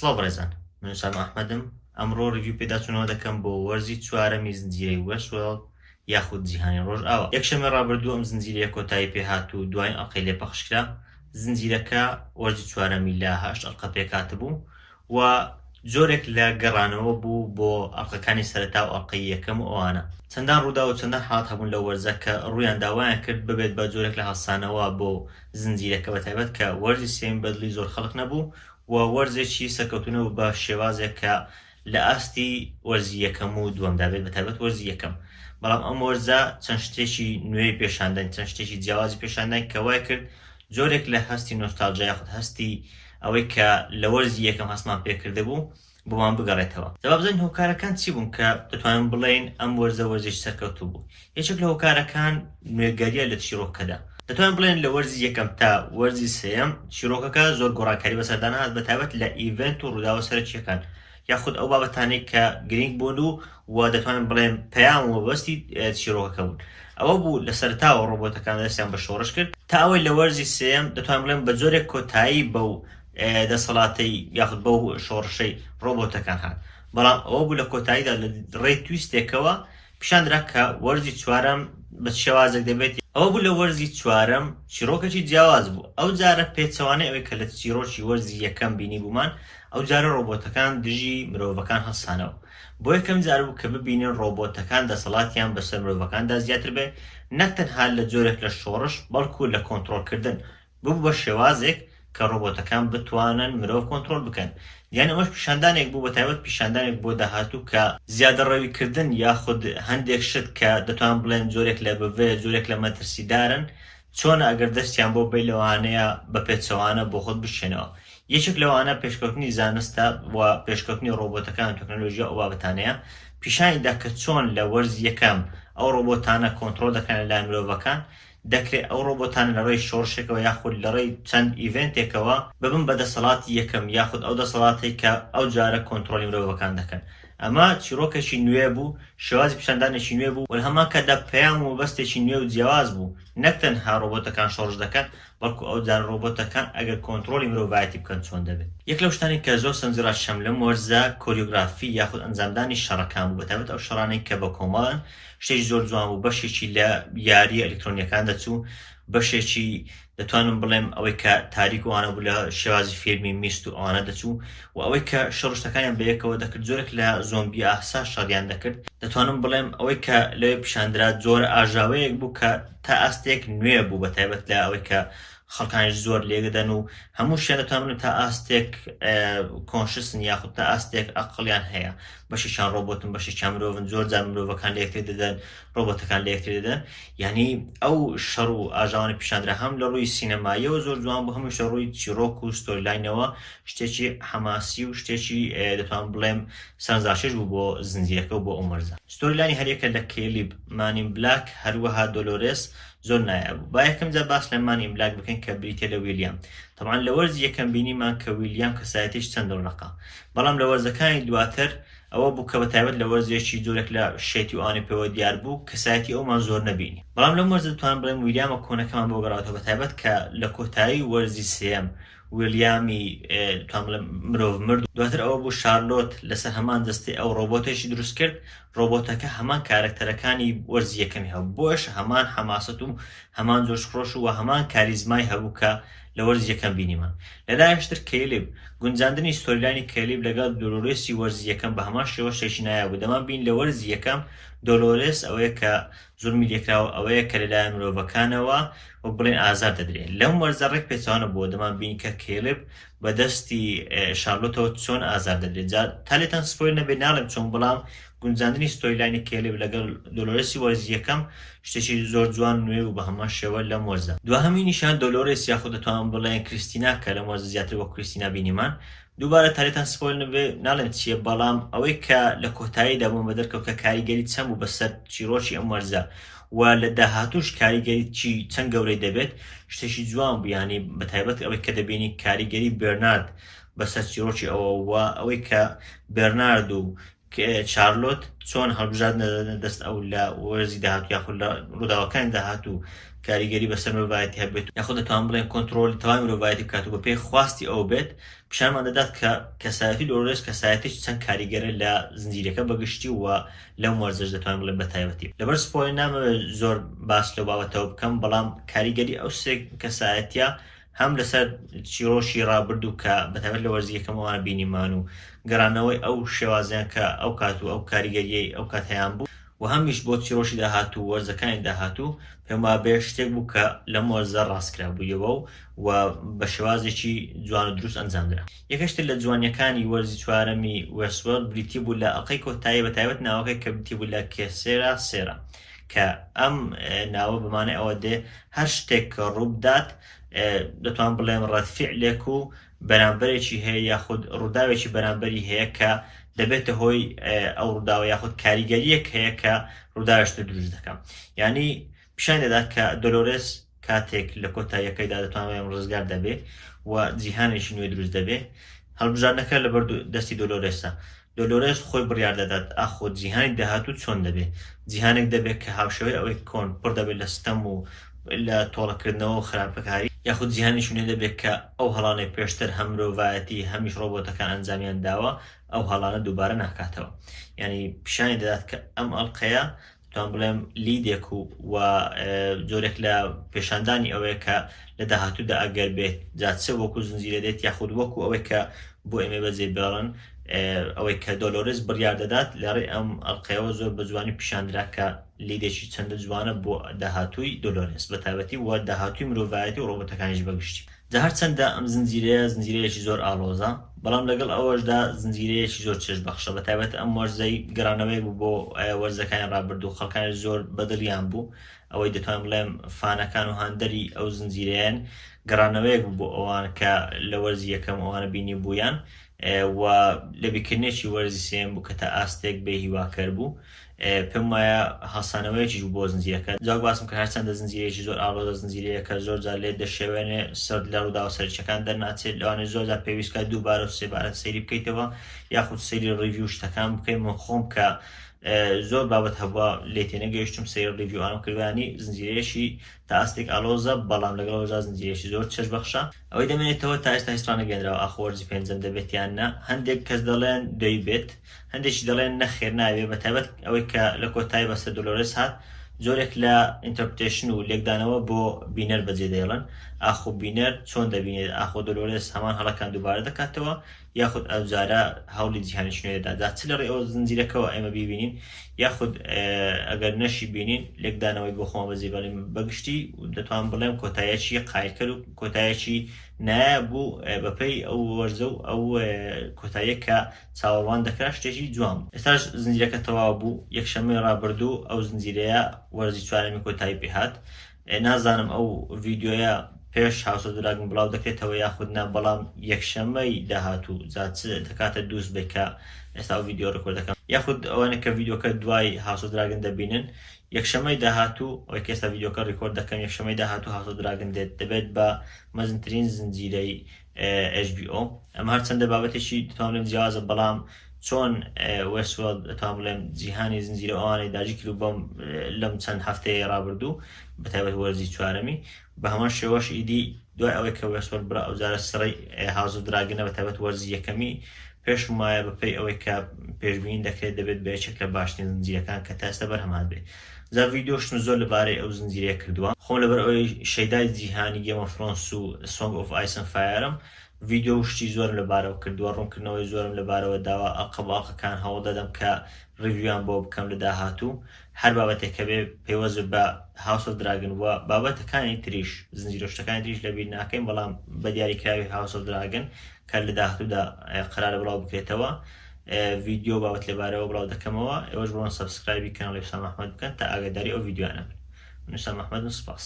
سڵاو بەڕێزان من ئوسامە ئەحمەدم ئەمڕۆ review پێداچوونەوە دەکەم بۆ وەرزی چوارەمی زنجیرەی Westworld یاخود جیهانی ڕۆژئاوا. یەکشەممەی ڕابردوو ئەم زنجیرەیە کۆتایی پێهات و دواین ئەڵقەی لێ پەخشکرا. زنجیرەکە وەرزی چوارەمی لە هەشت ئەڵقە پێکهاتبوو و جۆرێک لە گەڕانەوە بوو بۆ ئەڵقەکانی سەرەتا و ئەڵقەی یەکەم و ئەوانە. چەندان ڕووداو و چەندان حاڵەت هەبوون لەو وەرزە کە ڕوویاندا وایان کرد ببێت بە جۆرێک لە هەڵسانەوە بۆ زنجیرەکە بەتایبەت کە وەرزی سێیەم بەدڵی زۆر خەڵک نەبوو و وەرزێکی سەرکەوتوو نەبوو بە شێوازێک کە لە ئاستی وەرزی یەکەم و دووەمدا بێت بەتایبەت وەرزی یەکەم بەڵام ئەم وەرزە چەند شتێکی نوێی پێشانداین چەند شتێکی جیاوازی پێشانداین کە وای کرد جۆرێک لە هەستی نۆستالجیا یاخود هەستی ئەوەی کە لە وەرزی یەکەم هەستمان پێکردبوو بۆمان بگەڕێتەوە. جا با بزانین هۆکارەکان چی بوون کە دەتوانین بڵێین ئەم وەرزە وەرزێکی سەرکەوتوو بوو. یەکێک لە هۆکارەکان نوێگەرییە لە چیڕۆکەکەدا. دەتوانین بڵێین لە وەرزی یەکەم تا وەرزی سێیەم چیڕۆکەکە زۆر گۆڕانکاری بەسەردا نەهات بەتایبەت لە event و ڕووداوە سەرەکییەکان یاخود ئەو بابەتانەی کە گرینگ بوون و و دەتوانین بڵێن پەیام و مەبەستی چیڕۆکەکە بوون. ئەوە بوو لە سەرەتاوە ڕۆبۆتەکان دەستیان بە شۆڕش کرد تا ئەوەی لە وەرزی سێیەم دەتوانین بڵێن بە جۆرێک کۆتایی بەو دەسەڵاتەی یاخود بەو شۆڕشەی ڕۆبۆتەکان هات بەڵام ئەوە بوو لە کۆتاییدا لە ڕێی twist ێکەوە پیشاندرا کە وەرزی چوارەم بە چ شێوازێک دەبێت ئەوە بوو لە وەرزی چوارەم چیڕۆکێکی جیاواز بوو ئەو جارە پێچەوانەی ئەوەی کە لە چیڕۆکی وەرزی یەکەم بینیبوومان ئەو جارە ڕۆبۆتەکان دژی مرۆڤەکان هەڵسانەوە بۆ یەکەم جار بوو کە ببینین ڕۆبۆتەکان دەسەڵاتیان بەسەر مرۆڤەکاندا زیاتر بێ نەک تەنها لە جۆرێک لە شۆڕش بەڵکو لە کۆنتڕۆڵکردن ببوو بە شێوازێک کە ڕۆبۆتەکان بتوانن مرۆڤ کۆنترۆڵ بکەن. یانی ئەمەش پیشاندانێک بوو بەتایبەت پیشاندانێک بۆ داهاتوو کە زیادەڕەوی کردن یاخود هەندێک شت کە دەتوانن بڵێن جۆرێک لە بڤەیە جۆرێک لە مەترسیدارن چۆنە ئەگەر دەستیان بۆ بەی لەوانەیە بە پێچەوانە بۆ خۆت بشکێنەوە. یەکێک لەوانە پێشکەوتنی زانستە و پێشکەوتنی ڕۆبۆتەکان و تەکنەلۆژیا و ئەو بابەتانەیە پیشانی دا کە چۆن لە وەرزی یەکەم ئەو ڕۆبۆتانە کۆنترۆڵ دەکران لەلایەن مرۆڤەکان دەکرێت ئەو ڕۆبۆتانە لە ڕێی شۆڕشێکەوە یاخود لە ڕێی چەند event ێکەوە ببن بە دەسەڵاتی یەکەم یاخود ئەو دەسەڵاتەی کە ئەو جارە کۆنترۆڵی مرۆڤەکان دەکەن. ئەمە چیڕۆکێکی نوێ بوو، شێوازی پیشاندانێکی نوێ بوو و لە هەمان کاتدا پەیام و مەبەستێکی نوێ و جیاواز بوو، نەک تەنها ڕۆبۆتەکان شۆڕش دەکەن، بەڵکو ئەو جارە ڕۆبۆتەکان ئەگەر کۆنترۆڵی مرۆڤایەتی بکەن چۆن دەبێت. یەک لەو شتانەی کە زۆر سەرنجی ڕاکێشام لەم وەرزە choreography یاخود ئەنجامدانی شەڕەکان بوو، بەتایبەت ئەو شەڕانەی کە بە کۆمەڵن، شتێکی زۆر جوان بوو بەشێکی لە یاریە ئەلکترۆنیەکان دەچوو بەشێکی دەتوانم بڵێم ئەوەی کە تاریک وانە بوو لە شێوازی فیلمی mist و ئەوانە دەچوو و ئەوەی کە شەڕشتەکانیان بەیەکەوە دەکرد جۆرێک لە زۆمبی ئاسا شەڕیان دەکرد دەتوانم بڵێم ئەوەی کە لەوێ پیشاندرا جۆرە ئاژاوەیەک بوو کە تا ئاستێک نوێ بوو بە تایبەت لە ئەوەی کە خەڵکانیش زۆر لێکدەن و هەمووشیان دەتوانن بڵێم تا ئاستێک conscious ن یاخود تا ئاستێک ئەقڵیان هەیە بەشێکیان ڕۆبۆتن بەشێکیان مرۆڤن زۆر جار مرۆڤەکان لە یەکتر دەدەن ڕۆبۆتەکان لە یەکتر دەدەن یعنی ئەو شەڕ و ئاژاوانە پیشاندرا هەم لە ڕووی سینەماییەوە زۆر جوان بوو هەمیش لە ڕووی چیرۆک و storyline ەوە شتێکی حەماسی و شتێکی دەتوانم بڵێم سەرنجڕاکێش بوو بۆ زنجیرەکە و بۆ ئەو وەرزە storyline ی هەریەکە لە کێلیب Man in Black هەروەها دۆلۆرێس زۆر نایاب بوو. با یەکەم جار باس لە Man in Black بکەین کە بریتیە لە ویلیام. تەبعەن لە وەرزی یەکەم بینیمان کە ویلیام کەسایەتیش چەند دڵڕەقە. بەڵام لە وەرزەکانی دواتر ئەوە بوو کە بە تایبەت لە وەرزێکی جۆرێک لە شێتی و ئەوانەی پێوە دیار بوو کەسایەتی ئەومان زۆر نەبینی. بەڵام لەم وەرزە دەتوانم بڵێم ویلیامە کۆنەکەمان بۆ گەڕاوەتەوە بە تایبەت کە لە کۆتایی وەرزی سێیەم ویلیامی دەتوانم بڵێم مرۆڤ مرد دواتر ئەوە بوو شارلۆت لەسەر هەمان جەستەی ئەو ڕۆبۆتێکی دروست کرد ڕۆبۆتەکە هەمان کارەکتەرەکانی وەرزی یەکەمی هەبوو بۆیەش هەمان حەماسەت و هەمان جۆش خرۆش و هەمان کاریزمای هەبوو کە لە وەرزی یەکەم بینیمان لەلایەش تر کەیلیب گونجاندنی storyline ی کەیلیب لەگەڵ دۆلۆرێسی وەرزی یەکەم بە هەمان شێوە شتێکی نایاب بوو دەمان بین لە وەرزی یەکەم دۆلۆرێس ئەوەیە کە زوڵمی لێکراوە ئەوەیە کە لەلایەن مرۆڤەکانەوە وەک بڵێن ئازار دەدرێت لەم وەرزە ڕێک پێچەوانە بووە دەمان بین کە کەیلیب بە دەستی شارلۆتەوە چۆن ئازار دەدرێت جا تا لێتان spoil نەبێت ناڵێم چۆن بەڵام گونجاندنی storyline ی کێلیب لەگەڵ دۆلۆرێسی وەرزی یەکەم شتێکی زۆر جوان نوێ و بە هەمان شێوە لەم وەرزە دواهەمینیشان دۆلۆرێس یاخود دەتوانم بڵێن کریستینا کە لەم وەرزە زیاتر وەک کریستینا بینیمان دووبارە تا لێتان spoil نەبێ ناڵێم چییە بەڵام ئەوەی کە لە کۆتاییدا بۆم بەدەرکەوت کە کاریگەری چەند بوو بەسەر چیرۆکی ئەم وەرزە و لە داهاتووش کاریگەری چی چەند گەورەی دەبێت شتێکی جوان بوو یانی بەتایبەت ئەوەی کە دەبینی کاریگەری بێرنارد بەسەر چیرۆکی ئەوە و ئەوەی کە بێرنارد و چارلۆت چۆن هەڵبژاردن دەدەنە دەست ئەو لە وەرزی داهاتوو یاخود لە ڕووداوەکانی داهاتوو کاریگەری بەسەر مرۆڤایەتی هەبێت یاخود دەتوان بڵێن کۆنترۆڵی تەواوی مرۆڤایەتی بکات و بەپێی خواستی ئەو بێت پیشانمان دەدات کە کەسایەتی دۆلۆرێس کەسایەتێکی چەند کاریگەرە لە زنجیرەکە بەگشتی و لەم وەرزەش دەتوانین بڵێن بە تایبەتی. لەبەر spoil نامەوێت زۆر باس لەو بابەتەوە بکەم بەڵام کاریگەری ئەو سێ کەسایەتیە هەم لەسەر چیرۆکی ڕابردوو کە بەتایبەت لە وەرزی یەکەم ئەوانە بینیمان و گەڕانەوەی ئەو شێوازیان کە ئەو کات و ئەو کاریگەریەی ئەو کات هەیان بوو و هەمیش بۆ چیرۆکی داهاتوو و وەرزەکانی داهاتوو پێم وابێ شتێک بوو کە لەم وەرزە ڕاستکرابوویەوە و و بە شێوازێکی جوان و دروست ئەنجامدرا. یەکێک تر لە جوانیەکانی وەرزی چوارەمی Westworld بریتی بوو لە ئەڵقەی کۆتایی بە تایبەت ناوەکەی کە بریتی بوو لە Que Sera Sera کە ئەم ناوە بە مانای ئەوە دێ هەر شتێک کە ڕووبدات دەتوان بڵێم ڕەد فیعلێک و بەرامبەرێکی هەیە یاخود ڕووداوێکی بەرامبەری هەیە کە دەبێتە هۆی ئەو ڕووداوە یاخود کاریگەریەک هەیە کە ڕووداوێشتر دروست دەکەم یعنی پیشان دەدات کە دۆلۆرێس کاتێک لە کۆتاییەکەیدا دەتوانم ڕزگار دەبێ و جیهانێکی نوێ دروست دەبێ هەڵبژاردنەکە لەبەر دەستی دۆلۆرێسە دۆلۆرێس خۆی بڕیار دەدات ئاخۆ جیهانی داهاتوو چۆن دەبێ جیهانێک دەبێت کە هاوشێوەی ئەوەی کۆن پڕ دەبێت لە ستەم و لە تۆڵەکردنەوە و خراپەکاری یاخود جیهانێکی نوێ دەبێت کە ئەو هەڵانەی پێشتر هەم مرۆڤایەتی هەمیش ڕۆبۆتەکان ئەنجامیان داوە ئەو هەڵانە دووبارە ناکاتەوە یعنی پیشانی دەدات کە ئەم ئەڵلقەیە دەتوانم بڵێم lead ێک و و جۆرێک لە پێشاندانی ئەوەیە کە لە داهاتوودا ئەگەر بێت جا چ وەکو زنجیرە دێت یاخود وەکو ئەوەی کە بۆ ئێمە بەجێ بێڵن ئەوەی کە دۆلۆرێس بڕیار دەدات لە ڕێی ئەم ئەڵلقەیەوە زۆر بە جوانی پیشاندرا کە lead ێکی چەندە جوانە بۆ داهاتووی دۆلۆرێس بە تایبەتی و داهاتووی مرۆڤایەتی و ڕۆبۆتەکانیش بەگشتی. جا هەرچەندە ئەم زنجیرەیە زنجیرەیەکی زۆر ئاڵۆزە، بەڵام لەگەڵ ئەوەشدا زنجیرەیەکی زۆر چێژبەخشە، بەتایبەت ئەم وەرزەی گەڕانەوەیەک بوو بۆ وەرزەکانی ڕابردوو، خەڵکانی زۆر بەدڵیان بوو، ئەوەی دەتوانم بڵێم fan ەکان و هاندەری ئەو زنجیرەیەن، گەڕانەوەیەک بوو بۆ ئەوان کە لە وەرزی یەکەم ئەوانە بینیبوویان و لەبیرکردنێکی وەرزی سێیەم بوو کە تا ئاستێک بێ هیواکەر بوو. پێم وایە هەڵسانەوەیەکیش بوو بۆ زنجیرەکە. جا وەک باسم کرد هەرچەندە زنجیرەیەکی زۆر ئاڵۆزە، زنجیرەیەکە زۆر جار لێت دەشێوێنێ، سەرت لە ڕووداوە سەرەکییەکان دەرناچێت، لەوانەیە زۆر جار پێویست کات دووبارە و سێبارە سەیری بکەیتەوە یاخود سەیری review شتەکان بکەی. من خۆم کە زۆر بابەت هەبووە لێ تێنەگەیشتم سەیری review ئانم کردووە، یانی زنجیرەیەکی تا ئاستێک ئاڵۆزە، بەڵام لەگەڵ ئەوەشدا زنجیرەیەکی زۆر چێژبەخشە. ئەوەی دەمێنێتەوە تا ئێستا هیچ ڕانەگەیەندراوە ئاخۆ وەرزی پێنجەم دەبێت یان نا، هەندێک کەس دەڵێن دەیبێت، هەندێکی دەڵێن نەخێر نابێ، بەتایبەت ئەوەی کە لە کۆتایی بەسەر دۆلۆرێس هات جۆرێک لە interpretation و لێکدانەوە بۆ بینەر بەجێ دەێڵن، ئاخۆ بینەر چۆن دەبینێت، ئاخۆ دۆلۆرێس هەمان هەڵەکان دووبارە دەکاتەوە یاخود ئەوجارە هەوڵی جیهانێکی نوێ دەدات، جا چ لە ڕێی ئەو زنجیرەکەوە ئێمە بیبینین یاخود ئەگەر نەشی بینین لێکدانەوەی بۆ خۆمان بەجێ بێڵین. بەگشتی دەتوانم بڵێم کۆتاییەکی قایلکەر و کۆتاییەکی نایاب بوو بەپێی ئەو وەرزە و ئەو کۆتاییە کە چاوەڕوان دەکرا شتێکی جوان بوو. ئێستاش زنجیرەکە تەواو بوو، یەکشەممەی ڕابردوو ئەو زنجیرەیە وەرزی چوارەمی کۆتایی پێهات. نازانم ئەو ڤیدیۆیە پێش House of Dragon بڵاو دەکرێتەوە یاخود نا، بەڵام یەکشەممەی داهاتوو جا چ دەکاتە دووسبەی کە ئێستا ئەو ڤیدیۆ record دەکەم یاخود ئەوانە کە ڤیدیۆکە دوای House of Dragon دەبینن یەکشەممەی داهاتوو ئەوەی کە ئێستا ڤیدیۆکە record دەکەم یەکشەممەی داهاتوو House of Dragon دێت دەبێت بە مەزنترین زنجیرەی HBO ئەمە هەرچەندە بابەتێکی دەتوانم بڵێم جیاوازە بەڵام چۆن Westworld دەتوانم بڵێم جیهانی زنجیرە ئەوانەی داگیر کرد بەم لەم چەند هەفتەیە ڕابردوو بە تایبەت وەرزی چوارەمی بە هەمان شێوەش ئیدی دوای ئەوەی کە Westworld برا ئەوجارە سڕی House of Dragon ە بە تایبەت وەرزی یەکەمی پێشم وایە بەپێی ئەوەی کە پێشبینی دەکرێت دەبێت بە یەکێک لە باشترین زنجیرەکان کە تا ئێستا بەرهەم هاتبێت جا ڤیدیۆشم زۆر لەبارەی ئەو زنجیرەیە کردووە خۆم لەبەر ئەوەی شەیدای جیهانی Game of Thrones و Song of Ice and Fire م ڤیدیۆ و شتی زۆرم لەبارەوە کردووە ڕوونکردنەوەی زۆرم لەبارەوە داوە ئەڵقە بە ئەڵقەکان هەوڵ دەدەم کە review یان بۆ بکەم لە داهاتوو هەر بابەتێک کە بێ پەیوەست بێت بە House of Dragon و بابەتەکانی تریش زنجیرە شتەکانی تریش لەبیر ناکەین بەڵام بە دیاریکراوی House of Dragon کە لە داهاتوودا قەرارە بڵاو بکرێتەوە ڤیدیۆ بابەت لەبارەوە بڵاو دەکەمەوە ئێوەش بڕۆن subscribe ی کەناڵی حوسام ئەحمەد بکەن تا ئاگاداری ئەو ڤیدیۆیانە بن من حوسام ئەحمەدم سوپاس.